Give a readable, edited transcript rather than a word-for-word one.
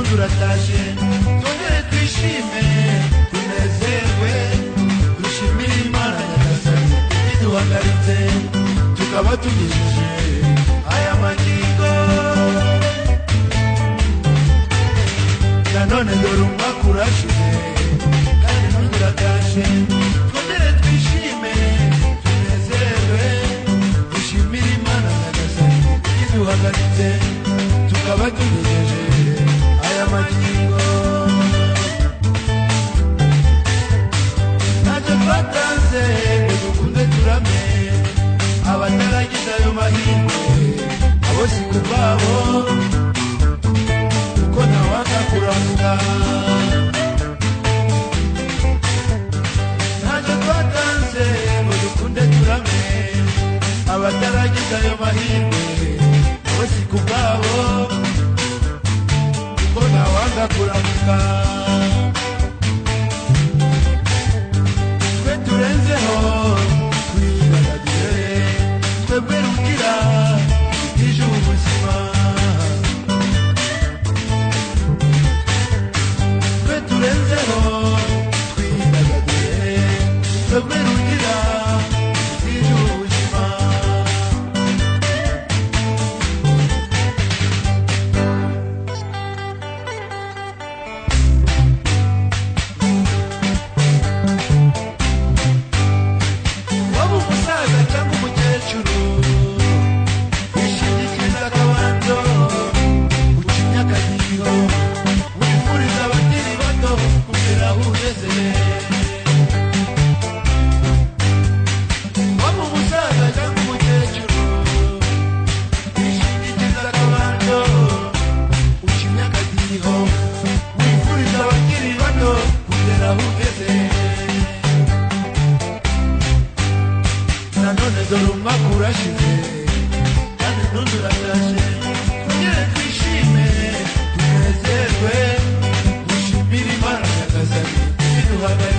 n'undi uratashe. Twongere twishime tunezerwe, dushimire Imana Nyagasani iduhagaritse, tukaba tugejeje aya magingo. Nanone dore umwaka urashize kandi n'undi uratashe. Twongere twishime tunezerwe, dushimire Imana Nyagasani iduhagaritse, tukaba tugejeje aya magingo. Ntacyo twatanze ngo dukunde turame, abataragize ayo mahirwe abo si ku bwabo, kuko ntawanga kuramuka. Ntacyo twatanze ngo dukunde turame, abataragize ayo mahirwe abo si ku bwabo, kuko ntawanga kuramuka. Twe turenzeho twidagadure, twebwe rugira twitije ubuzima. Twe turenzeho twidagadure, twebwe rugira twitije ubuzima. Waba umusaza cyangwa umukecuru, wishingikiriza akabando, ucinya akadiho, wifuriza abakiri bato kugera aho ugeze. Waba umusaza cyangwa umukecuru, wishingikiriza akabando, ucinya akadiho, wifuriza abakiri bato kugera aho ugeze. Nanone dore umwaka urashize kandi n'undi uratashe. Twongere twishime tunezerwe, dushimire Imana Nyagasani iduhagaritse.